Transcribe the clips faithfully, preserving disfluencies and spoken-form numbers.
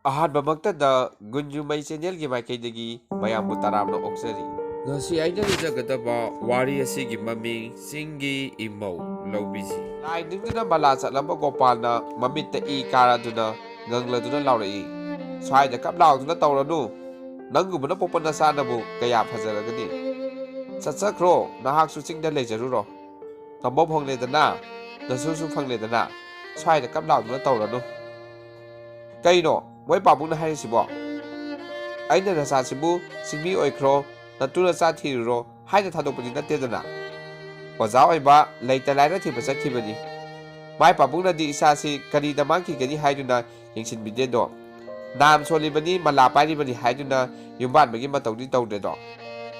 ꯑꯍꯥꯟꯕꯃꯛꯇꯗ ꯒꯨꯟꯖꯨꯃꯩ ꯆꯦꯅꯦꯜꯒꯤ ꯃꯥꯏꯀꯩꯗꯒꯤ ꯃꯌꯥꯝꯕꯨ ꯇꯔꯥꯝꯅ ꯑꯣꯛꯆꯔꯤ꯫ ꯉꯁꯤ ꯑꯩꯅ ꯂꯤꯖꯒꯗꯕ ꯋꯥꯔꯤ ꯑꯁꯤꯒꯤ ꯃꯃꯤꯡ ꯆꯤꯡꯒꯤ ꯏꯃꯧ ꯂꯧꯕꯤꯁꯤ꯫ ꯂꯥꯏ ꯅꯤꯡꯗꯨꯅ ꯃꯂꯥ ꯆꯠꯂꯝꯕ ꯒꯣꯄꯥꯜꯅ ꯃꯃꯤꯠꯇ ꯏ ꯀꯥꯔꯗꯨꯅ ꯉꯪꯂꯗꯨꯅ ꯂꯥꯎꯔꯛꯏ, "ꯁ꯭ꯋꯥꯏꯗ ꯀꯞ ꯂꯥꯎꯗꯨꯅ ꯇꯧꯔꯅꯨ꯫ ꯅꯪꯒꯨꯝꯕꯅ ꯄꯣꯛꯄ ꯅꯆꯥꯅꯕꯨ ꯀꯌꯥ ꯐꯖꯔꯒꯅꯤ? ꯆꯠꯆꯈ꯭ꯔꯣ, ꯅꯍꯥꯛꯁꯨ ꯆꯤꯡꯗ ꯂꯩꯖꯔꯨꯔꯣ꯫ ꯇꯥꯃꯣ ꯐꯪꯂꯦꯗꯅ, ꯅꯁꯨꯁꯨ ꯐꯪꯂꯦꯗꯅ, ꯁ꯭ꯋꯥꯏꯗ ꯀꯞ ꯂꯥꯎꯗꯨꯅ ꯇꯧꯔꯅꯨ꯫" "ꯀꯩꯅꯣ ꯃꯣꯏ ꯄꯥꯕꯨꯡꯅ ꯍꯥꯏꯔꯤꯁꯤꯕꯣ? ꯑꯩꯅ ꯅꯆꯥꯁꯤꯕꯨ ꯆꯤꯡꯃꯤ ꯑꯣꯏꯈ꯭ꯔꯣ, ꯅꯇꯨ ꯅꯆꯥ ꯊꯤꯔꯨꯔꯣ ꯍꯥꯏꯅ ꯊꯥꯗꯣꯛꯄꯗꯤ ꯅꯠꯇꯦꯗꯅ꯫ ꯑꯣꯖꯥ ꯑꯣꯏꯕ ꯂꯩꯇ ꯂꯥꯏꯔ ꯊꯤꯕ ꯆꯠꯈꯤꯕꯅꯤ꯫ ꯃꯥꯏ ꯄꯥꯕꯨꯡꯅꯗꯤ ꯏꯆꯥꯁꯤ ꯀꯔꯤꯗ ꯃꯥꯡꯈꯤꯒꯅꯤ ꯍꯥꯏꯗꯨꯅ ꯌꯦꯡꯁꯤꯟꯕꯤꯗꯦꯗꯣ꯫ ꯅꯥꯝ ꯁꯣꯜꯂꯤꯕꯅꯤ, ꯃꯂꯥ ꯄꯥꯏꯔꯤꯕꯅꯤ ꯍꯥꯏꯗꯨꯅ ꯌꯨꯝꯕꯥꯟꯕꯒꯤ ꯃꯇꯧꯗꯤ ꯇꯧꯗ꯭ꯔꯦꯗꯣ꯫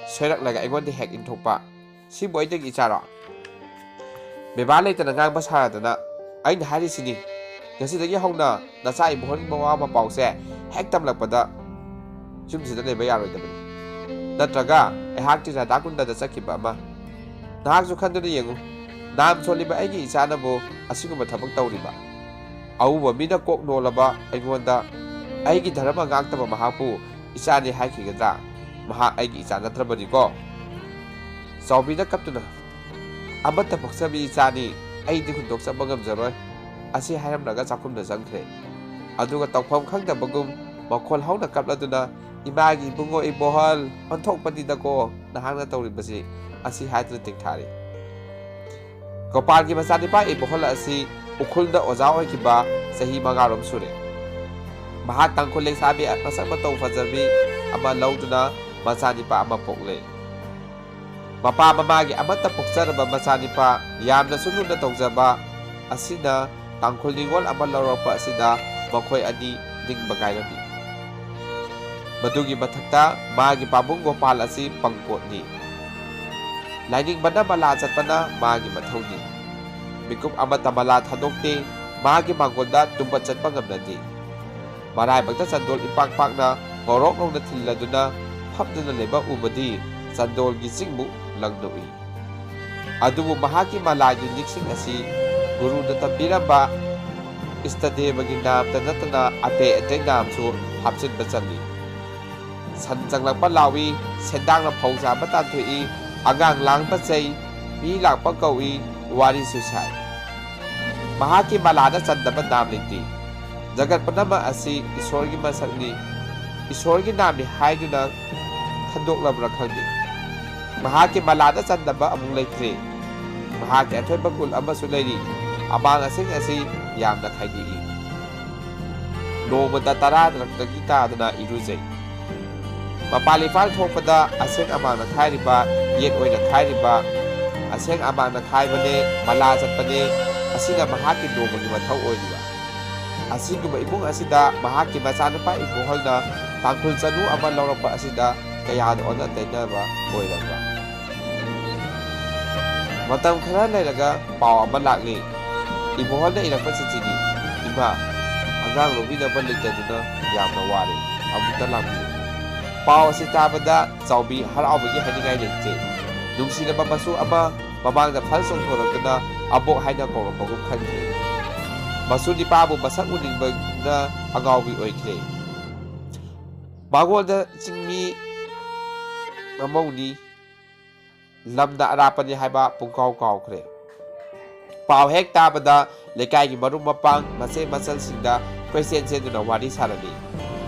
ꯁꯣꯏꯔꯛꯂꯒ ꯑꯩꯉꯣꯟꯗ ꯍꯦꯛ ꯏꯟꯊꯣꯛꯄ꯫ ꯁꯤꯕꯨ ꯑꯩꯗꯒꯤ ꯏꯆꯥꯔꯣ? ꯕꯦꯕꯥꯔ ꯂꯩꯇꯅ ꯉꯥꯡꯕ ꯁꯥꯔꯗꯅ꯫ ꯑꯩꯅ ꯍꯥꯏꯔꯤꯁꯤꯅꯤ, ꯉꯁꯤꯗꯒꯤ ꯍꯧꯅ ꯅꯆꯥ ꯏꯕꯣꯍꯜꯒꯤ ꯃꯋꯥ ꯃꯄꯥꯎꯁꯦ ꯍꯦꯛ ꯇꯝꯂꯛꯄꯗ ꯌꯨꯝꯁꯤꯗ ꯂꯩꯕ ꯌꯥꯔꯣꯏꯗꯕꯅꯤ꯫ ꯅꯠꯇ꯭ꯔꯒ ꯑꯩꯍꯥꯛꯇꯤ ꯔꯥꯙꯥꯀꯨꯟꯗꯗ ꯆꯠꯈꯤꯕ ꯑꯃ꯫ ꯅꯍꯥꯛꯁꯨ ꯈꯟꯗꯨꯅ ꯌꯦꯡꯉꯨ, ꯅꯥꯝ ꯁꯣꯜꯂꯤꯕ ꯑꯩꯒꯤ ꯏꯆꯥꯅꯕꯨ ꯑꯁꯤꯒꯨꯝꯕ ꯊꯕꯛ ꯇꯧꯔꯤꯕ꯫ ꯑꯎꯕ ꯃꯤꯅ ꯀꯣꯛ ꯅꯣꯜꯂꯕ ꯑꯩꯉꯣꯟꯗ ꯑꯩꯒꯤ ꯙꯔꯃ ꯉꯥꯛꯇꯕ ꯃꯍꯥꯛꯄꯨ ꯏꯆꯥꯅꯤ ꯍꯥꯏꯈꯤꯒꯗ꯭ꯔꯥ? ꯃꯍꯥꯛ ꯑꯩꯒꯤ ꯏꯆꯥ ꯅꯠꯇ꯭ꯔꯕꯅꯤꯀꯣ꯫" ꯆꯥꯎꯕꯤꯅ ꯀꯞꯇꯨꯅ, "ꯑꯃꯠꯇ ꯄꯣꯛꯆꯕꯤ ꯏꯆꯥꯅꯤ, ꯑꯩꯗꯤ ꯍꯨꯟꯗꯣꯛꯆꯕ ꯉꯝꯖꯔꯣꯏ꯫" ꯑꯁꯤ ꯍꯥꯏꯔꯝꯂꯒ ꯆꯥꯛꯈꯨꯝꯗ ꯆꯪꯈ꯭ꯔꯦ꯫ ꯑꯗꯨꯒ ꯇꯧꯐꯝ ꯈꯪꯗꯕꯒꯨꯝ ꯃꯈꯣꯜ ꯍꯧꯅ ꯀꯞꯂꯗꯨꯅ, "ꯏꯃꯥꯒꯤ ꯏꯕꯨꯡꯉꯣ ꯏꯕꯣꯍꯜ, ꯑꯣꯟꯊꯣꯛꯄꯅꯤꯗꯀꯣ ꯅꯍꯥꯛꯅ ꯇꯧꯔꯤꯕꯁꯤ", ꯑꯁꯤ ꯍꯥꯏꯗꯨꯅ ꯇꯦꯡꯊꯥꯔꯦ꯫ ꯒꯣꯄꯥꯜꯒꯤ ꯃꯆꯥꯅꯤꯄꯥ ꯏꯕꯣꯍꯜ ꯑꯁꯤ ꯎꯈ꯭ꯔꯨꯜꯗ ꯑꯣꯖꯥ ꯑꯣꯏꯈꯤꯕ ꯆꯍꯤ ꯃꯉꯥꯔꯣꯝ ꯁꯨꯔꯦ꯫ ꯃꯍꯥꯛ ꯇꯥꯡꯈꯨꯜ ꯂꯩꯁꯥꯕꯤ ꯃꯁꯛ ꯃꯇꯧ ꯐꯖꯕꯤ ꯑꯃ ꯂꯧꯗꯨꯅ ꯃꯆꯥꯅꯤꯄꯥ ꯑꯃ ꯄꯣꯛꯂꯦ꯫ ꯃꯄꯥ ꯃꯃꯥꯒꯤ ꯑꯃꯠꯇ ꯄꯣꯛꯆꯔꯕ ꯃꯆꯥꯅꯤꯄꯥ ꯌꯥꯝꯅꯁꯨ ꯂꯨꯅ ꯇꯧꯖꯕ ꯑꯁꯤꯅ ꯇꯥꯡꯈꯨꯜ ꯅꯤꯉꯣꯜ ꯑꯃ ꯂꯧꯔꯛꯄ ꯑꯁꯤꯗ ꯃꯈꯣꯏ ꯑꯅꯤ ꯅꯤꯡꯕ ꯀꯥꯏꯔꯝꯃꯤ꯫ ꯃꯗꯨꯒꯤ ꯃꯊꯛꯇ ꯃꯥꯒꯤ ꯄꯥꯕꯨꯡ ꯒꯣꯄꯥꯜ ꯑꯁꯤ ꯄꯪꯀꯣꯠꯅꯤ꯫ ꯂꯥꯏꯅꯤꯡꯕꯅ ꯃꯂꯥ ꯆꯠꯄꯅ ꯃꯥꯒꯤ ꯃꯊꯧꯅꯤ꯫ ꯃꯤꯀꯨꯞ ꯑꯃꯠꯇ ꯃꯂꯥ ꯊꯥꯗꯣꯛꯇꯦ, ꯃꯥꯒꯤ ꯃꯥꯡꯒꯣꯜꯗ ꯇꯨꯝꯕ ꯆꯠꯄ ꯉꯝꯅꯗꯦ꯫ ꯃꯔꯥꯏꯕꯛꯇ ꯆꯟꯗꯣꯜ ꯏꯄꯥꯛ ꯄꯥꯛꯅ ꯉꯧꯔꯣꯛ ꯉꯧꯅ ꯊꯤꯜꯂꯗꯨꯅ ꯐꯝꯗꯨꯅ ꯂꯩꯕ ꯎꯕꯗꯤ ꯆꯟꯗꯣꯜꯒꯤ ꯆꯤꯡꯃꯨꯛ ꯂꯪꯅ ꯎꯏ꯫ ꯑꯗꯨꯕꯨ ꯃꯍꯥꯛꯀꯤ ꯃꯂꯥꯒꯤ ꯂꯤꯛꯁꯤꯡ ꯑꯁꯤ ꯒꯨꯔꯨꯅ ꯇꯝꯕꯤꯔꯝꯕ ꯏꯁꯇꯗꯦꯕꯒꯤ ꯅꯥꯝꯇ ꯅꯠꯇꯅ ꯑꯇꯩ ꯑꯇꯩ ꯅꯥꯝꯁꯨ ꯍꯥꯞꯆꯤꯟꯕ ꯆꯜꯂꯤ꯫ ꯁꯟ ꯆꯪꯂꯛꯄ ꯂꯥꯎꯏ, ꯁꯦꯟꯗꯥꯡꯅ ꯐꯧ ꯆꯥꯕ ꯇꯥꯟꯊꯣꯛꯏ, ꯑꯉꯥꯡ ꯂꯥꯡꯕ ꯆꯩ, ꯃꯤ ꯂꯥꯛꯄ ꯀꯧꯏ, ꯋꯥꯔꯤꯁꯨ ꯁꯥꯏ꯫ ꯃꯍꯥꯛꯀꯤ ꯃꯂꯥꯗ ꯆꯟꯗꯕ ꯅꯥꯝ ꯂꯩꯇꯦ꯫ ꯖꯒꯠ ꯄꯨꯝꯅꯃꯛ ꯑꯁꯤ ꯏꯁꯣꯔꯒꯤ ꯃꯁꯛꯅꯤ, ꯏꯁꯣꯔꯒꯤ ꯅꯥꯝꯅꯤ ꯍꯥꯏꯗꯨꯅ ꯈꯟꯗꯣꯛꯂꯕ꯭ꯔꯥ ꯈꯪꯗꯦ꯫ ꯃꯍꯥꯛꯀꯤ ꯃꯂꯥꯗ ꯆꯟꯗꯕ ꯑꯃꯨꯛ ꯂꯩꯇ꯭ꯔꯦ꯫ ꯃꯍꯥꯛꯀꯤ ꯑꯊꯣꯏꯕ ꯒꯨꯟ ꯑꯃꯁꯨ ꯂꯩꯔꯤ꯫ ꯑꯃꯥꯡ ꯑꯁꯦꯡ ꯑꯁꯤ ꯌꯥꯝꯅ ꯈꯥꯏꯗꯣꯛꯏ꯫ ꯅꯣꯡꯃꯗ ꯇꯔꯥꯔꯛꯇꯒꯤ ꯇꯥꯗꯅ ꯏꯔꯨꯖꯩ꯫ ꯃꯄꯥꯟ ꯏꯄꯥꯟ ꯊꯣꯛꯄꯗ ꯑꯁꯦꯡ ꯑꯃꯥꯡꯅ ꯈꯥꯏꯔꯤꯕ, ꯌꯦꯠ ꯑꯣꯏꯅ ꯈꯥꯏꯔꯤꯕ, ꯑꯁꯦꯡ ꯑꯃꯥꯡꯅ ꯈꯥꯏꯕꯅꯦ, ꯃꯂꯥ ꯆꯠꯄꯅꯦ, ꯑꯁꯤꯅ ꯃꯍꯥꯛꯀꯤ ꯅꯣꯡꯃꯒꯤ ꯃꯊꯧ ꯑꯣꯏꯔꯤꯕ꯫ ꯑꯁꯤꯒꯨꯝꯕ ꯏꯃꯨꯡ ꯑꯁꯤꯗ ꯃꯍꯥꯛꯀꯤ ꯃꯆꯥꯅꯨꯄꯥ ꯏꯕꯣꯍꯜꯅ ꯇꯥꯡꯈꯨꯜ ꯆꯅꯨ ꯑꯃ ꯂꯧꯔꯛꯄ ꯑꯁꯤꯗ ꯀꯌꯥꯗ ꯑꯣꯟꯅ ꯇꯩꯅꯕ ꯑꯣꯏꯔꯕ꯭ꯔꯥ? ꯃꯇꯝ ꯈꯔ ꯂꯩꯔꯒ ꯄꯥꯎ ꯑꯃ ꯂꯥꯛꯂꯤ꯫ ꯏꯕꯣꯍꯜꯅ ꯏꯔꯛꯄ ꯆꯤꯊꯤꯅꯤ꯫ "ꯏꯃꯥ, ꯑꯉꯥꯡ ꯂꯧꯕꯤꯅꯕ ꯂꯩꯇꯗꯨꯅ ꯌꯥꯝꯅ ꯋꯥꯔꯦ꯫ ꯑꯃꯨꯛꯇ ꯂꯥꯛꯄꯤꯌꯨ꯫" ꯄꯥꯎ ꯑꯁꯤ ꯇꯥꯕꯗ ꯆꯥꯎꯕꯤ ꯍꯔꯥꯎꯕꯒꯤ ꯍꯥꯏꯅꯤꯡꯉꯥꯏ ꯂꯩꯇꯦ꯫ ꯅꯨꯡꯁꯤꯔꯕ ꯃꯆꯨ ꯑꯃ ꯃꯃꯥꯡꯗ ꯐꯜ ꯆꯣꯡꯊꯣꯔꯛꯇꯨꯅ ꯑꯕꯣꯛ ꯍꯥꯏꯅ ꯀꯧꯔꯛꯄꯒꯨꯝ ꯈꯟꯈ꯭ꯔꯦ꯫ ꯃꯆꯨ ꯅꯤꯄꯥꯕꯨ ꯃꯁꯛ ꯎꯅꯤꯡꯕꯅ ꯑꯉꯥꯎꯕꯤ ꯑꯣꯏꯈ꯭ꯔꯦ꯫ ꯃꯉꯣꯟꯗ ꯆꯤꯡꯃꯤ ꯃꯃꯧꯅꯤ, ꯂꯝꯅ ꯑꯔꯥꯞꯄꯅꯤ ꯍꯥꯏꯕ ꯄꯨꯡꯀꯥꯎ ꯀꯥꯎꯈ꯭ꯔꯦ꯫ ꯄꯥꯎ ꯍꯦꯛ ꯇꯥꯕꯗ ꯂꯩꯀꯥꯏꯒꯤ ꯃꯔꯨꯞ ꯃꯄꯥꯡ, ꯃꯆꯦ ꯃꯆꯜꯁꯤꯡꯗ ꯀꯣꯏꯆꯦꯟ ꯆꯦꯟꯗꯨꯅ ꯋꯥꯔꯤ ꯁꯥꯔꯝꯃꯤ꯫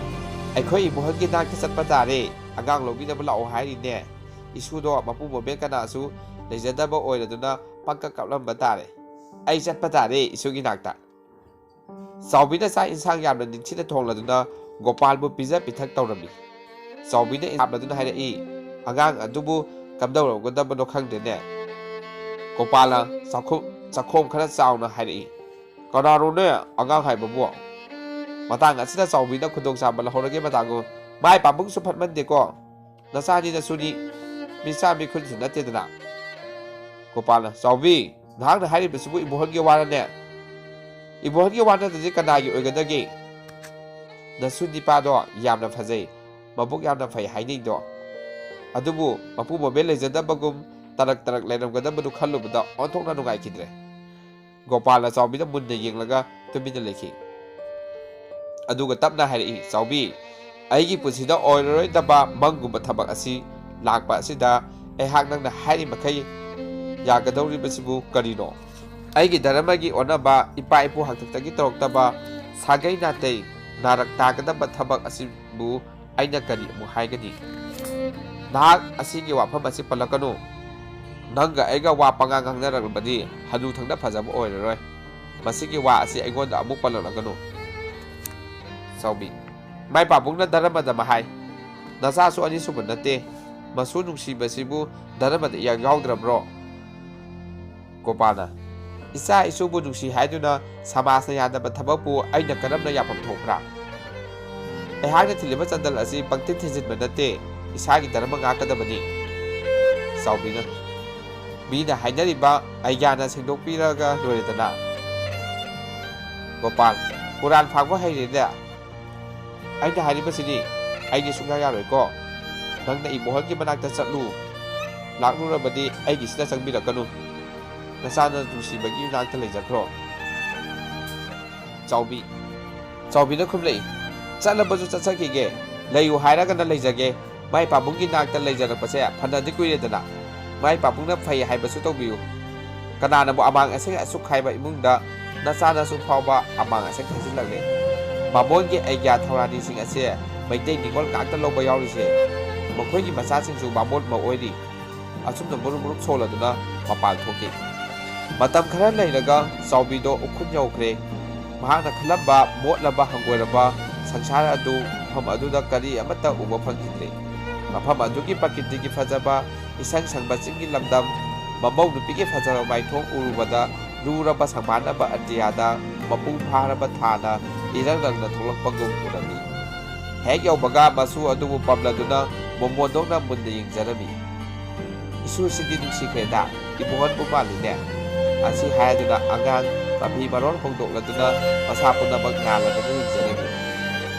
"ꯑꯩꯈꯣꯏ ꯏꯕꯣꯍꯜꯒꯤ ꯅꯥꯛꯇ ꯆꯠꯄ ꯇꯥꯔꯦ, ꯑꯉꯥꯡ ꯂꯧꯕꯤꯅꯕ ꯂꯥꯛꯑꯣ ꯍꯥꯏꯔꯤꯅꯦ꯫ ꯏꯁꯨꯗꯣ ꯃꯄꯨ ꯃꯕꯦꯟ ꯀꯅꯥꯁꯨ ꯂꯩꯖꯗꯕ ꯑꯣꯏꯔꯗꯨꯅ ꯄꯪꯀꯞ ꯀꯞꯂꯝꯕ ꯇꯥꯔꯦ꯫ ꯑꯩ ꯆꯠꯄ ꯇꯥꯔꯦ ꯏꯁꯨꯒꯤ ꯅꯥꯛꯇ꯫" ꯆꯥꯎꯕꯤꯅ ꯆꯥꯛ ꯏꯟꯁꯥꯡ ꯌꯥꯝꯅ ꯅꯤꯡꯊꯤꯅ ꯊꯣꯡꯂꯗꯨꯅ ꯒꯣꯄꯥꯜꯕꯨ ꯄꯤꯖ ꯄꯤꯊꯛ ꯇꯧꯔꯝꯃꯤ꯫ ꯆꯥꯎꯕꯤꯅ ꯏꯟꯁꯥꯞꯂꯗꯨꯅ ꯍꯥꯏꯔꯛꯏ, "ꯑꯉꯥꯡ ꯑꯗꯨꯕꯨ ꯀꯝꯗꯧꯔꯝꯒꯗꯕꯅꯣ ꯈꯪꯗꯦꯅꯦ꯫" ꯒꯣꯄꯥꯜꯅ ꯆꯥꯛꯈꯨꯝ, ꯆꯥꯛꯈꯣꯝ ꯈꯔ ꯆꯥꯎꯅ ꯍꯥꯏꯔꯛꯏ, "ꯀꯅꯥꯅꯣꯅꯦ ꯑꯉꯥꯡ ꯍꯥꯏꯕꯕꯨ?" ꯃꯇꯥꯡ ꯑꯁꯤꯗ ꯆꯥꯎꯕꯤꯅ ꯈꯨꯗꯣꯡꯆꯥꯕ ꯂꯧꯍꯧꯔꯒꯦ ꯃꯇꯥꯡꯒꯨꯝ, "ꯃꯥꯏ ꯄꯥꯕꯨꯡꯁꯨ ꯐꯠꯃꯟꯗꯦꯀꯣ꯫ ꯅꯆꯥꯅꯤ ꯅꯁꯨꯅꯤ, ꯃꯤꯆꯥ ꯃꯤꯈꯨꯟꯁꯨ ꯅꯠꯇꯦꯗꯅ꯫" ꯒꯣꯄꯥꯜꯅ, "ꯆꯥꯎꯕꯤ, ꯅꯍꯥꯛꯅ ꯍꯥꯏꯔꯤꯕꯁꯤꯕꯨ ꯏꯕꯣꯍꯜꯒꯤ ꯋꯥꯔꯅꯦ? ꯏꯕꯣꯍꯜꯒꯤ ꯋꯥ ꯅꯠꯇ꯭ꯔꯗꯤ ꯀꯅꯥꯒꯤ ꯑꯣꯏꯒꯗꯒꯦ? ꯅꯁꯨ ꯅꯤꯄꯥꯗꯣ ꯌꯥꯝꯅ ꯐꯖꯩ, ꯃꯕꯨꯛ ꯌꯥꯝꯅ ꯐꯩ ꯍꯥꯏꯅꯩꯗꯣ꯫ ꯑꯗꯨꯕꯨ ꯃꯄꯨ ꯃꯕꯦꯟ ꯂꯩꯖꯗꯕꯒꯨꯝ ꯇꯔꯛ ꯇꯔꯛ ꯂꯩꯔꯝꯒꯗꯕꯗꯨ ꯈꯜꯂꯨꯕꯗ ꯑꯣꯟꯊꯣꯛꯅ ꯅꯨꯡꯉꯥꯏꯈꯤꯗ꯭ꯔꯦ꯫" ꯒꯣꯄꯥꯜꯅ ꯆꯥꯎꯕꯤꯗ ꯃꯨꯟꯅ ꯌꯦꯡꯂꯒ, ꯇꯨꯃꯤꯟꯅ ꯂꯩꯈꯤ꯫ ꯑꯗꯨꯒ ꯇꯞꯅ ꯍꯥꯏꯔꯛꯏ, "ꯆꯥꯎꯕꯤ, ꯑꯩꯒꯤ ꯄꯨꯟꯁꯤꯗ ꯑꯣꯏꯔꯔꯣꯏꯗꯕ ꯃꯪꯒꯨꯝꯕ ꯊꯕꯛ ꯑꯁꯤ ꯂꯥꯛꯄ ꯑꯁꯤꯗ ꯑꯩꯍꯥꯛ ꯅꯪꯅ ꯍꯥꯏꯔꯤ ꯃꯈꯩ ꯌꯥꯒꯗꯧꯔꯤꯕꯁꯤꯕꯨ ꯀꯔꯤꯅꯣ? ꯑꯩꯒꯤ ꯙꯔꯃꯒꯤ ꯑꯣꯟꯅꯕ, ꯏꯄꯥ ꯏꯄꯨ ꯍꯥꯛꯇꯛꯇꯒꯤ ꯇꯧꯔꯛꯇꯕ ꯁꯥꯒꯩ ꯅꯥꯇꯩ ꯅꯥꯔꯛ ꯇꯥꯒꯗꯕ ꯊꯕꯛ ꯑꯁꯤꯕꯨ ꯑꯩꯅ ꯀꯔꯤ ꯑꯃꯨꯛ ꯍꯥꯏꯒꯅꯤ? ꯅꯍꯥꯛ ꯑꯁꯤꯒꯤ ꯋꯥꯐꯝ ꯑꯁꯤ ꯄꯜꯂꯛꯀꯅꯨ꯫ ꯅꯪꯒ ꯑꯩꯒ ꯋꯥ ꯄꯉꯥꯡ ꯉꯥꯡꯅꯔꯛꯂꯕꯗꯤ ꯍꯅꯨꯊꯪꯗ ꯐꯖꯕ ꯑꯣꯏꯔꯔꯣꯏ꯫ ꯃꯁꯤꯒꯤ ꯋꯥ ꯑꯁꯤ ꯑꯩꯉꯣꯟꯗ ꯑꯃꯨꯛ ꯄꯜꯂꯛꯂꯒꯅꯨ꯫ ꯆꯥꯎꯕꯤ, ꯃꯥꯏ ꯄꯥꯕꯨꯡꯅ ꯙꯔꯃꯗ ꯃꯍꯥꯏ, ꯅꯆꯥꯁꯨ ꯑꯅꯤꯁꯨꯕ ꯅꯠꯇꯦ, ꯃꯁꯨ ꯅꯨꯡꯁꯤꯕꯁꯤꯕꯨ ꯙꯔꯃꯗ ꯏꯌꯥꯎ ꯌꯥꯎꯗ꯭ꯔꯕ꯭ꯔꯣ?" ꯒꯣꯄꯥꯜꯅ, "ꯏꯆꯥ ꯏꯁꯨꯕꯨ ꯅꯨꯡꯁꯤ ꯍꯥꯏꯗꯨꯅ ꯁꯃꯥꯖꯅ ꯌꯥꯗꯕ ꯊꯕꯛꯄꯨ ꯑꯩꯅ ꯀꯔꯝꯅ ꯌꯥꯐꯝ ꯊꯣꯛꯄ꯭ꯔꯥ? ꯑꯩꯍꯥꯛꯅ ꯊꯤꯜꯂꯤꯕ ꯆꯟꯗꯜ ꯑꯁꯤ ꯄꯪꯊꯤꯟ ꯊꯤꯟꯖꯤꯟꯕ ꯅꯠꯇꯦ, ꯏꯁꯥꯒꯤ ꯙꯔꯃ ꯉꯥꯛꯀꯗꯕꯅꯤ꯫" ꯆꯥꯎꯕꯤꯅ, "ꯃꯤꯅ ꯍꯥꯏꯅꯔꯤꯕ ꯑꯩꯒ꯭ꯌꯥꯅ ꯁꯦꯡꯗꯣꯛꯄꯤꯔꯒ ꯂꯣꯏꯔꯦꯗꯅ꯫" ꯒꯣꯄꯥꯜ, "ꯀꯨꯔꯥꯟ ꯐꯥꯡꯕ ꯍꯩꯔꯦꯅꯦ꯫ ꯑꯩꯅ ꯍꯥꯏꯔꯤꯕꯁꯤꯗꯤ ꯑꯩꯗꯤ ꯁꯨꯡꯌꯥ ꯌꯥꯔꯣꯏꯀꯣ꯫ ꯅꯪꯅ ꯏꯕꯣꯍꯜꯒꯤ ꯃꯅꯥꯛꯇ ꯆꯠꯂꯨ꯫ ꯂꯥꯛꯂꯨꯔꯕꯗꯤ ꯑꯩꯒꯤꯁꯤꯗ ꯆꯪꯕꯤꯔꯛꯀꯅꯨ꯫ ꯅꯆꯥꯅ ꯅꯨꯡꯁꯤꯕꯒꯤ ꯃꯅꯥꯛꯇ ꯂꯩꯖꯈ꯭ꯔꯣ꯫" ꯆꯥꯎꯕꯤ, ꯆꯥꯎꯕꯤꯅ ꯈꯨꯝꯂꯛꯏ, "ꯆꯠꯂꯕꯁꯨ ꯆꯠꯆꯈꯤꯒꯦ꯫ ꯂꯩꯌꯨ ꯍꯥꯏꯔꯒꯅ ꯂꯩꯖꯒꯦ꯫ ꯃꯥꯏ ꯄꯥꯕꯨꯡꯒꯤ ꯅꯥꯛꯇ ꯂꯩꯖꯔꯛꯄꯁꯦ ꯐꯅꯗꯤ ꯀꯨꯏꯔꯦꯗꯅ꯫ ꯃꯥꯏ ꯄꯥꯕꯨꯡꯅ ꯐꯩ ꯍꯥꯏꯕꯁꯨ ꯇꯧꯕꯤꯌꯨ꯫ ꯀꯅꯥꯅꯕꯨ ꯑꯃꯥꯡ ꯑꯁꯦꯡ ꯑꯁꯨꯛ ꯍꯥꯏꯕ ꯏꯃꯨꯡꯗ ꯅꯆꯥꯅꯁꯨ ꯐꯥꯎꯕ ꯑꯃꯥꯡ ꯑꯁꯦꯡ ꯈꯟꯖꯤꯜꯂꯛꯂꯦ꯫ ꯕꯥꯃꯣꯟꯒꯤ ꯑꯩꯒ꯭ꯌꯥ ꯊꯧꯔꯥꯅꯤꯁꯤꯡ ꯑꯁꯦ ꯃꯩꯇꯩ ꯅꯤꯉꯣꯜ ꯉꯥꯛꯇ ꯂꯧꯕ ꯌꯥꯎꯔꯤꯁꯦ꯫ ꯃꯈꯣꯏꯒꯤ ꯃꯆꯥꯁꯤꯡꯁꯨ ꯕꯥꯃꯣꯟ ꯃꯧ ꯑꯣꯏꯔꯤ꯫" ꯑꯁꯨꯝꯅ ꯃꯔꯨꯞ ꯃꯔꯨꯞ ꯁꯣꯜꯂꯗꯨꯅ ꯃꯄꯥꯟ ꯊꯣꯛꯈꯤ꯫ ꯃꯇꯝ ꯈꯔ ꯂꯩꯔꯒ ꯆꯥꯎꯕꯤꯗꯣ ꯎꯈ꯭ꯔꯨꯜ ꯌꯧꯈ꯭ꯔꯦ꯫ ꯃꯍꯥꯛꯅ ꯈꯜꯂꯝꯕ ꯃꯣꯠꯂꯕ ꯍꯪꯒꯣꯏꯔꯕ ꯁꯪꯁꯥꯔ ꯑꯗꯨ, ꯃꯐꯝ ꯑꯗꯨꯗ ꯀꯔꯤ ꯑꯃꯠꯇ ꯎꯕ ꯐꯪꯈꯤꯗ꯭ꯔꯦ꯫ ꯃꯐꯝ ꯑꯗꯨꯒꯤ ꯄ꯭ꯔꯀꯤꯇꯤꯒꯤ ꯐꯖꯕ, ꯏꯁꯪ ꯁꯪꯕ ꯆꯤꯡꯒꯤ ꯂꯝꯗꯝ, ꯃꯃꯧ ꯅꯨꯄꯤꯒꯤ ꯐꯖꯕ ꯃꯥꯏꯊꯣꯡ ꯎꯔꯨꯕꯗ ꯂꯨꯔꯕ ꯁꯪꯕꯥꯟꯅꯕ ꯑꯇꯤꯌꯥꯗ ꯃꯄꯨꯡ ꯐꯥꯔꯕ ꯊꯥꯅ ꯏꯔꯪ ꯂꯪꯅ ꯊꯣꯛꯂꯛꯄꯒꯨꯝ ꯎꯔꯝꯃꯤ꯫ ꯍꯦꯛ ꯌꯧꯕꯒ ꯃꯁꯨ ꯑꯗꯨꯕꯨ ꯄꯝꯂꯗꯨꯅ ꯃꯣꯃꯣꯟꯗꯧꯅ ꯃꯨꯟꯅ ꯌꯦꯡꯖꯔꯝꯃꯤ꯫ "ꯏꯁꯨꯁꯤꯗꯤ ꯅꯨꯡꯁꯤꯈ꯭ꯔꯦꯗ, ꯏꯕꯨꯡꯉꯣꯕꯨ ꯃꯥꯜꯂꯤꯅꯦ꯫" ꯑꯁꯤ ꯍꯥꯏꯗꯨꯅ ꯑꯉꯥꯡ ꯃꯐꯤ ꯃꯔꯣꯜ ꯍꯣꯡꯗꯣꯛꯂꯗꯨꯅ ꯃꯁꯥ ꯄꯨꯝꯅꯃꯛ ꯅꯥꯜꯂꯗꯨꯅ ꯌꯦꯡꯖꯔꯝꯃꯤ꯫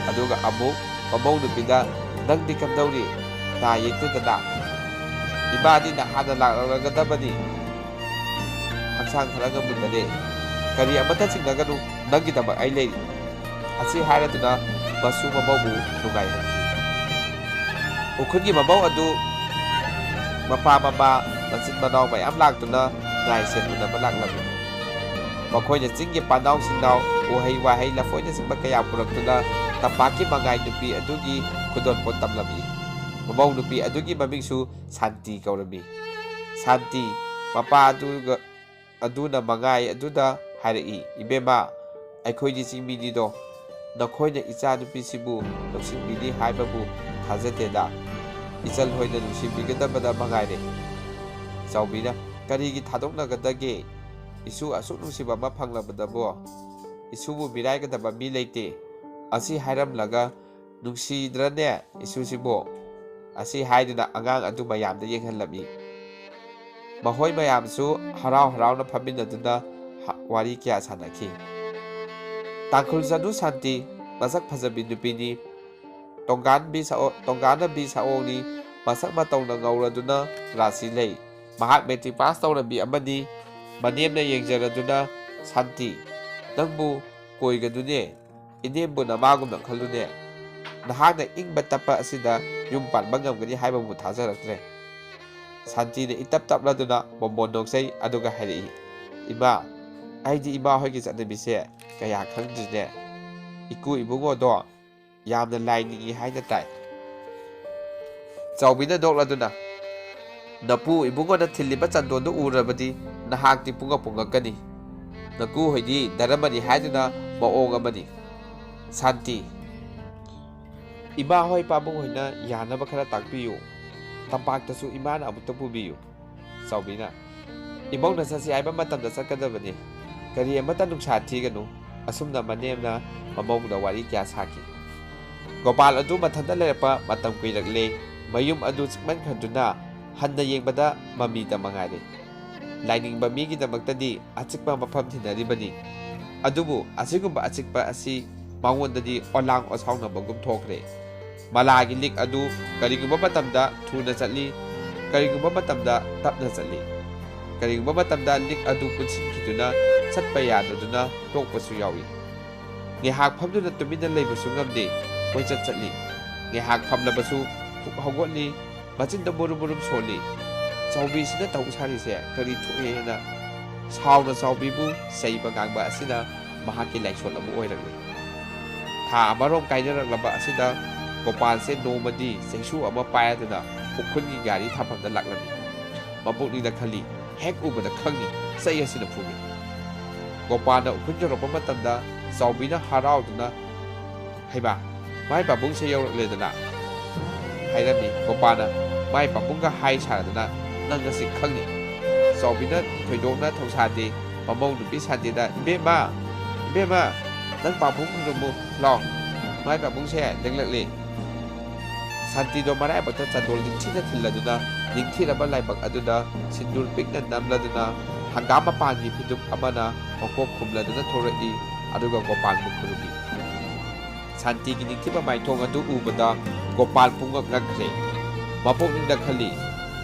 ꯑꯗꯨꯒ ꯑꯃꯨꯛ ꯃꯃꯧ ꯅꯨꯄꯤꯗ, "ꯅꯪꯗꯤ ꯀꯝꯗꯧꯔꯤ? ꯅꯥ ꯌꯦꯛꯇꯦꯗꯅ?" "ꯏꯃꯥꯗꯤ ꯅꯍꯥꯟꯅ ꯂꯥꯛꯂꯒꯗꯕꯅꯤ꯫ ꯍꯛꯆꯥꯡ ꯈꯔ ꯉꯝꯃꯨꯗꯅꯦ꯫" "ꯀꯔꯤ ꯑꯃꯠꯇ ꯆꯤꯡꯅꯒꯅꯨ꯫ ꯅꯪꯒꯤꯗꯃꯛ ꯑꯩ ꯂꯩꯔꯤ꯫ ꯑꯁꯤ ꯍꯥꯏꯔꯗꯨꯅ ꯃꯁꯨ ꯃꯃꯧꯕꯨ ꯅꯨꯡꯉꯥꯏꯍꯟꯈꯤ꯫ ꯎꯈ꯭ꯔꯨꯜꯒꯤ ꯃꯃꯧ ꯑꯗꯨ ꯃꯄꯥ ꯃꯃꯥ ꯃꯆꯤꯟ ꯃꯅꯥꯎ ꯃꯌꯥꯝ ꯂꯥꯛꯇꯨꯅ ꯉꯥꯏ ꯁꯦꯟ ꯎꯅꯕ ꯂꯥꯛꯂꯝꯃꯤ꯫ ꯃꯈꯣꯏꯅ ꯆꯤꯡꯒꯤ ꯄꯥꯅꯥꯎ ꯁꯤꯡꯅꯥꯎ, ꯎꯍꯩ ꯋꯥꯍꯩ, ꯂꯐꯣꯏꯅꯆꯤꯡꯕ ꯀꯌꯥ ꯄꯨꯔꯛꯇꯨꯅ ꯇꯝꯄꯥꯛꯀꯤ ꯃꯉꯥꯏ ꯅꯨꯄꯤ ꯑꯗꯨꯒꯤ ꯈꯨꯗꯣꯜꯄꯣꯠ ꯇꯝꯂꯝꯃꯤ꯫ ꯃꯃꯧ ꯅꯨꯄꯤ ꯑꯗꯨꯒꯤ ꯃꯃꯤꯡꯁꯨ ꯁꯥꯟꯇꯤ ꯀꯧꯔꯝꯃꯤ꯫ ꯁꯥꯟꯇꯤ ꯃꯄꯥ ꯑꯗꯨꯒ ꯑꯗꯨꯅ ꯃꯉꯥꯏ ꯑꯗꯨꯗ ꯍꯥꯏꯔꯛꯏ, "ꯏꯕꯦꯝꯃ, ꯑꯩꯈꯣꯏꯗꯤ ꯆꯤꯡꯃꯤꯅꯤꯗꯣ, ꯅꯈꯣꯏꯅ ꯏꯆꯥ ꯅꯨꯄꯤꯁꯤꯕꯨ ꯂꯧꯁꯤꯟꯕꯤꯅꯤ ꯍꯥꯏꯕꯕꯨ ꯊꯥꯖꯗꯦꯗ꯫ ꯏꯆꯜ ꯍꯣꯏꯅ ꯅꯨꯡꯁꯤꯕꯤꯒꯗꯕꯗ ꯃꯉꯥꯏꯔꯦ꯫" ꯆꯥꯎꯕꯤꯅ, "ꯀꯔꯤꯒꯤ ꯊꯥꯗꯣꯛꯅꯒꯗꯒꯦ? ꯏꯁꯨ ꯑꯁꯨꯛ ꯅꯨꯡꯁꯤꯕ ꯑꯃ ꯐꯪꯂꯕꯗꯕꯨ ꯏꯁꯨꯕꯨ ꯃꯤꯔꯥꯏꯒꯗꯕ ꯃꯤ ꯂꯩꯇꯦ꯫" ꯑꯁꯤ ꯍꯥꯏꯔꯝꯂꯒ, "ꯅꯨꯡꯁꯤꯗ꯭ꯔꯅꯦ ꯏꯁꯨꯁꯤꯕꯨ?" ꯑꯁꯤ ꯍꯥꯏꯗꯨꯅ ꯑꯉꯥꯡ ꯑꯗꯨ ꯃꯌꯥꯝꯗ ꯌꯦꯡꯍꯜꯂꯝꯃꯤ꯫ ꯃꯈꯣꯏ ꯃꯌꯥꯝꯁꯨ ꯍꯔꯥꯎ ꯍꯔꯥꯎꯅ ꯐꯝꯃꯤꯟꯅꯗꯨꯅ ꯍ-, ꯋꯥꯔꯤ ꯀꯌꯥ ꯁꯥꯟꯅꯈꯤ꯫ ꯇꯥꯡꯈꯨꯜ ꯆꯅꯨ ꯁꯥꯟꯇꯤ ꯃꯁꯛ ꯐꯖꯕꯤ ꯅꯨꯄꯤꯅꯤ꯫ ꯇꯣꯡꯒꯥꯟꯕꯤ ꯁꯑꯣ-, ꯇꯣꯡꯒꯥꯟꯅꯕꯤ ꯁꯑꯣꯡꯅꯤ꯫ ꯃꯁꯛ ꯃꯇꯧꯅ ꯉꯧꯔꯗꯨꯅ ꯔꯥꯁꯤ ꯂꯩ꯫ ꯃꯍꯥꯛ ꯃꯦꯇ꯭ꯔꯤꯛ ꯄꯥꯁ ꯇꯧꯔꯕꯤ ꯑꯃꯅꯤ꯫ ꯃꯅꯦꯝꯅ ꯌꯦꯡꯖꯔꯗꯨꯅ, "ꯁꯥꯟꯇꯤ, ꯅꯪꯕꯨ ꯀꯣꯏꯒꯅꯨꯅꯦ꯫ ꯏꯅꯦꯝꯕꯨ ꯅꯃꯥꯒꯨꯝꯅ ꯈꯜꯂꯨꯅꯦ꯫ ꯅꯍꯥꯛꯅ ꯏꯪꯕ ꯇꯞꯄ ꯑꯁꯤꯗ ꯌꯨꯝ ꯄꯥꯟꯕ ꯉꯝꯒꯅꯤ ꯍꯥꯏꯕꯕꯨ ꯊꯥꯖꯔꯛꯇ꯭ꯔꯦ꯫" ꯁꯥꯟꯇꯤꯅ ꯏꯇꯞ ꯇꯞꯂꯗꯨꯅ ꯕꯣꯝꯕꯣꯟ ꯅꯣꯛꯆꯩ, ꯑꯗꯨꯒ ꯍꯥꯏꯔꯛꯏ, "ꯏꯃꯥ, ꯑꯩꯗꯤ ꯏꯃꯥ ꯍꯣꯏꯒꯤ ꯆꯠꯅꯕꯤꯁꯦ ꯀꯌꯥ ꯈꯪꯗ꯭ꯔꯤꯅꯦ꯫ ꯏꯀꯨ ꯏꯕꯨꯡꯉꯣꯗꯣ ꯌꯥꯝꯅ ꯂꯥꯏꯅꯤꯡꯏ ꯍꯥꯏꯅ ꯇꯥꯏ꯫" ꯆꯥꯎꯕꯤꯅ ꯅꯣꯛꯂꯗꯨꯅ, "ꯅꯄꯨ ꯏꯕꯨꯡꯉꯣꯅ ꯊꯤꯜꯂꯤꯕ ꯆꯟꯗꯣꯟꯗꯨ ꯎꯔꯕꯗꯤ ꯅꯍꯥꯛꯇꯤ ꯄꯨꯡꯉꯛ ꯄꯨꯡꯉꯛꯀꯅꯤ꯫ ꯅꯀꯨ ꯍꯣꯏꯗꯤ ꯙꯔꯃꯅꯤ ꯍꯥꯏꯗꯨꯅ ꯃꯑꯣꯡ ꯑꯃꯅꯤ꯫" ꯁꯥꯟꯇꯤ, "ꯏꯃꯥ ꯍꯣꯏ ꯄꯥꯕꯨꯡ ꯍꯣꯏꯅ ꯌꯥꯅꯕ ꯈꯔ ꯇꯥꯛꯄꯤꯌꯨ꯫ ꯇꯝꯄꯥꯛꯇꯁꯨ ꯏꯃꯥꯅ ꯑꯃꯨꯛꯇ ꯄꯨꯕꯤꯌꯨ꯫" ꯆꯥꯎꯕꯤꯅ, "ꯏꯃꯧꯅ ꯆꯠꯁꯤ ꯍꯥꯏꯕ ꯃꯇꯝꯗ ꯆꯠꯀꯗꯕꯅꯤ꯫ ꯀꯔꯤ ꯑꯃꯠꯇ ꯅꯨꯡꯁꯥ ꯊꯤꯒꯅꯨ꯫" ꯑꯁꯨꯝꯅ ꯃꯅꯦꯝꯅ ꯃꯃꯧꯗ ꯋꯥꯔꯤ ꯀꯌꯥ ꯁꯥꯈꯤ꯫ ꯒꯣꯄꯥꯜ ꯑꯗꯨ ꯃꯊꯟꯇ ꯂꯩꯔꯛꯄ ꯃꯇꯝ ꯀꯨꯏꯔꯛꯂꯦ꯫ ꯃꯌꯨꯝ ꯑꯗꯨ ꯆꯤꯛꯃꯟꯈ꯭ꯔꯗꯨꯅ ꯍꯟꯅ ꯌꯦꯡꯕꯗ ꯃꯃꯤꯇ ꯃꯉꯥꯏꯔꯦ꯫ ꯂꯥꯏꯅꯤꯡꯕ ꯃꯤꯒꯤꯗꯃꯛꯇꯗꯤ ꯑꯆꯤꯛꯄ ꯃꯐꯝ ꯊꯤꯅꯔꯤꯕꯅꯤ꯫ ꯑꯗꯨꯕꯨ ꯑꯁꯤꯒꯨꯝꯕ ꯑꯆꯤꯛꯄ ꯑꯁꯤ ꯃꯉꯣꯟꯗꯗꯤ ꯑꯣꯂꯥꯡ ꯑꯣꯁꯥꯎꯅꯕꯒꯨꯝ ꯊꯣꯛꯈ꯭ꯔꯦ꯫ ꯃꯂꯥꯒꯤ ꯂꯤꯛ ꯑꯗꯨ ꯀꯔꯤꯒꯨꯝꯕ ꯃꯇꯝꯗ ꯊꯨꯅ ꯆꯠꯂꯤ, ꯀꯔꯤꯒꯨꯝꯕ ꯃꯇꯝꯗ ꯇꯞꯅ ꯆꯠꯂꯤ꯫ ꯀꯔꯤꯒꯨꯝꯕ ꯃꯇꯝꯗ ꯂꯤꯛ ꯑꯗꯨ ꯄꯨꯟꯁꯤꯟꯈꯤꯗꯨꯅ ꯆꯠꯄ ꯌꯥꯗꯗꯨꯅ ꯇꯣꯛꯄꯁꯨ ꯌꯥꯎꯏ꯫ ꯉꯥꯏꯍꯥꯛ ꯐꯝꯗꯨꯅ ꯇꯨꯃꯤꯟꯅ ꯂꯩꯕꯁꯨ ꯉꯝꯗꯦ, ꯀꯣꯏꯆꯠ ꯆꯠꯂꯤ꯫ ꯉꯥꯏꯍꯥꯛ ꯐꯝꯂꯕꯁꯨ ꯄꯨꯛ ꯍꯧꯒꯠꯂꯤ, ꯃꯆꯤꯟꯗ ꯃꯨꯔꯨꯝ ꯃꯨꯔꯨꯝ ꯁꯣꯜꯂꯤ꯫ ꯆꯥꯎꯕꯤꯁꯤꯅ ꯇꯧ ꯁꯥꯔꯤꯁꯦ ꯀꯔꯤ ꯊꯣꯛꯑꯦꯅ ꯁꯥꯎꯅ ꯆꯥꯎꯕꯤꯕꯨ ꯆꯩꯕ ꯉꯥꯡꯕ ꯑꯁꯤꯅ ꯃꯍꯥꯛꯀꯤ ꯂꯥꯏꯁꯣꯟ ꯑꯃ ꯑꯣꯏꯔꯛꯂꯤ꯫ ꯊꯥ ꯑꯃꯔꯣꯝ ꯀꯥꯏꯅꯔꯛꯂꯕ ꯑꯁꯤꯗ ꯒꯣꯄꯥꯜꯁꯦ ꯅꯣꯡꯃꯗꯤ ꯆꯩꯁꯨ ꯑꯃ ꯄꯥꯏꯔꯗꯨꯅ ꯎꯈ꯭ꯔꯨꯜꯒꯤ ꯒꯥꯔꯤ ꯊꯝꯐꯝꯗ ꯂꯥꯛꯂꯝꯃꯤ꯫ ꯃꯄꯨꯛꯅꯤꯡꯗ ꯈꯜꯂꯤ, ꯍꯦꯛ ꯎꯕꯗ ꯈꯪꯉꯤ, ꯆꯩ ꯑꯁꯤꯅ ꯐꯨꯒꯦ꯫ ꯒꯣꯄꯥꯜꯅ ꯎꯈ꯭ꯔꯨꯜ ꯌꯧꯔꯛꯄ ꯃꯇꯝꯗ ꯆꯥꯎꯕꯤꯅ ꯍꯔꯥꯎꯗꯨꯅ, "ꯍꯩꯃꯥ, ꯃꯥꯏ ꯄꯥꯕꯨꯡꯁꯦ ꯌꯧꯔꯛꯂꯦꯗꯅ" ꯍꯥꯏꯔꯝꯃꯤ꯫ ꯒꯣꯄꯥꯜꯅ ꯃꯥꯏ ꯄꯥꯕꯨꯡꯒ ꯍꯥꯏ ꯁꯥꯔꯗꯅ, "ꯅꯪ ꯉꯁꯤ ꯈꯪꯅꯤ"꯫ ꯆꯥꯎꯕꯤꯅ ꯊꯣꯏꯗꯣꯛꯅ ꯊꯧꯁꯥꯗꯦ꯫ ꯃꯃꯧ ꯅꯨꯄꯤ ꯁꯥꯟꯇꯤꯗ, "ꯏꯕꯦꯝꯃ, ꯏꯕꯦꯝꯃ, ꯅꯪ ꯄꯥꯕꯨꯡ ꯈꯨꯔꯨꯝꯃꯨ ꯂꯥꯎ, ꯃꯥꯏ ꯄꯥꯕꯨꯡꯁꯦ ꯂꯦꯡꯂꯛꯂꯦ"꯫ ꯁꯥꯟꯇꯤꯗꯣ ꯃꯔꯥꯏꯕꯛꯇ ꯆꯟꯗꯣꯜ ꯅꯤꯡꯊꯤꯅ ꯊꯤꯜꯂꯗꯨꯅ, ꯅꯤꯡꯊꯤꯔꯕ ꯂꯥꯏꯕꯛ ꯑꯗꯨꯗ ꯁꯤꯟꯗꯨꯔ ꯄꯤꯛꯅ ꯅꯝꯂꯗꯨꯅ, ꯍꯪꯒꯥꯝ ꯃꯄꯥꯟꯒꯤ ꯐꯤꯗꯨꯝ ꯑꯃꯅ ꯃꯀꯣꯛ ꯈꯨꯝꯂꯗꯨꯅ ꯊꯣꯔꯛꯏ, ꯑꯗꯨꯒ ꯒꯣꯄꯥꯜꯕꯨ ꯈꯨꯔꯨꯝꯃꯤ꯫ ꯁꯥꯟꯇꯤꯒꯤ ꯅꯤꯡꯊꯤꯕ ꯃꯥꯏꯊꯣꯡ ꯑꯗꯨ ꯎꯕꯗ ꯒꯣꯄꯥꯜ ꯄꯨꯡꯉꯛ ꯉꯛꯈ꯭ꯔꯦ꯫ ꯃꯄꯨꯛꯅꯤꯡꯗ ꯈꯜꯂꯤ,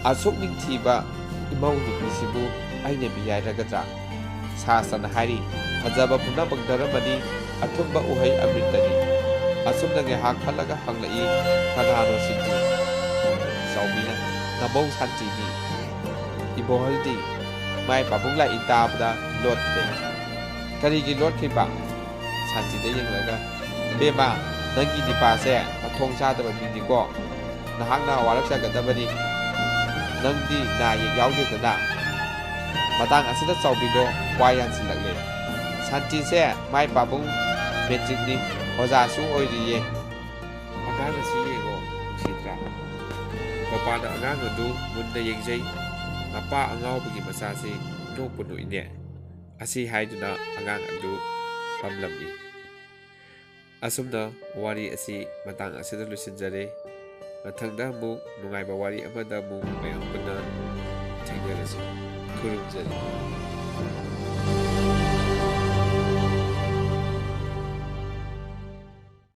"ꯑꯁꯨꯛ ꯅꯤꯡꯊꯤꯕ ꯏꯃꯧ ꯅꯨꯄꯤꯁꯤꯕꯨ ꯑꯩꯅ ꯃꯤꯔꯥꯏꯔꯒꯗ꯭ꯔꯥ?" ꯁꯥꯁ꯭ꯇꯔꯅ ꯍꯥꯏꯔꯤ, "ꯐꯖꯕ ꯄꯨꯝꯅꯃꯛ ꯙꯔꯃꯅꯤ, ꯑꯊꯨꯝꯕ ꯎꯍꯩ ꯑꯃ꯭ꯔꯤꯇꯅꯤ"꯫ ꯑꯁꯨꯝꯅ ꯉꯥꯏꯍꯥꯛ ꯈꯜꯂꯒ ꯍꯪꯂꯛꯏ, "ꯀꯅꯥꯅꯣ ꯁꯤꯕꯨ?" ꯆꯥꯎꯕꯤꯅ, "ꯅꯃꯧ ꯁꯥꯟꯇꯤꯅꯤ"꯫ ꯏꯕꯣꯍꯜꯗꯤ ꯃꯥꯏ ꯄꯥꯕꯨꯡ ꯂꯥꯛꯏ ꯇꯥꯕꯗ ꯂꯣꯠꯈ꯭ꯔꯦ꯫ "ꯀꯔꯤꯒꯤ ꯂꯣꯠꯈ꯭ꯔꯤꯕ?" ꯁꯥꯟꯇꯤꯗ ꯌꯦꯡꯂꯒ, "ꯏꯕꯦꯝꯃ, ꯅꯪꯒꯤ ꯅꯤꯄꯥꯁꯦ ꯃꯊꯣꯡ ꯆꯥꯗꯕ ꯃꯤꯅꯤꯀꯣ꯫ ꯅꯍꯥꯛꯅ ꯋꯥꯔꯛꯆꯒꯗꯕꯅꯤ꯫ ꯅꯪꯗꯤ ꯅꯥ ꯌꯦꯛ ꯌꯥꯎꯗꯦꯗꯅ"꯫ ꯃꯇꯥꯡ ꯑꯁꯤꯗ ꯆꯥꯎꯕꯤꯗꯣ ꯋꯥ ꯌꯥꯟꯁꯤꯜꯂꯛꯂꯦ꯫ "ꯁꯥꯟꯇꯤꯁꯦ ꯃꯥꯏ ꯄꯥꯕꯨꯡ ꯃꯦꯇ꯭ꯔꯤꯛꯅꯤ, ꯑꯣꯖꯥꯁꯨ ꯑꯣꯏꯔꯤꯌꯦ꯫ ꯑꯉꯥꯡ ꯑꯁꯤ ꯌꯦꯡꯉꯣ, ꯅꯨꯡꯁꯤꯗ꯭ꯔꯥ?" ꯃꯄꯥꯅ ꯑꯉꯥꯡ ꯑꯗꯨ ꯃꯨꯟꯅ ꯌꯦꯡꯖꯩ꯫ "ꯃꯄꯥ ꯑꯉꯥꯎꯕꯒꯤ ꯃꯆꯥꯁꯤ ꯅꯣꯛꯄꯨ ꯅꯣꯛꯏꯅꯦ"꯫ ꯑꯁꯤ ꯍꯥꯏꯗꯨꯅ ꯑꯉꯥꯡ ꯑꯗꯨ ꯄꯝꯂꯝꯃꯤ꯫ ꯑꯁꯨꯝꯅ ꯋꯥꯔꯤ ꯑꯁꯤ ꯃꯇꯥꯡ ꯑꯁꯤꯗ ꯂꯣꯏꯁꯤꯟꯖꯔꯦ꯫ ꯃꯊꯪꯗ ꯑꯃꯨꯛ ꯅꯨꯡꯉꯥꯏꯕ ꯋꯥꯔꯤ ꯑꯃꯗ ꯑꯃꯨꯛ ꯃꯌꯥꯝ ꯄꯨꯟꯅ ꯊꯦꯡꯅꯔꯁꯤ꯫ ꯈꯨꯔꯨꯝꯖꯔꯤ꯫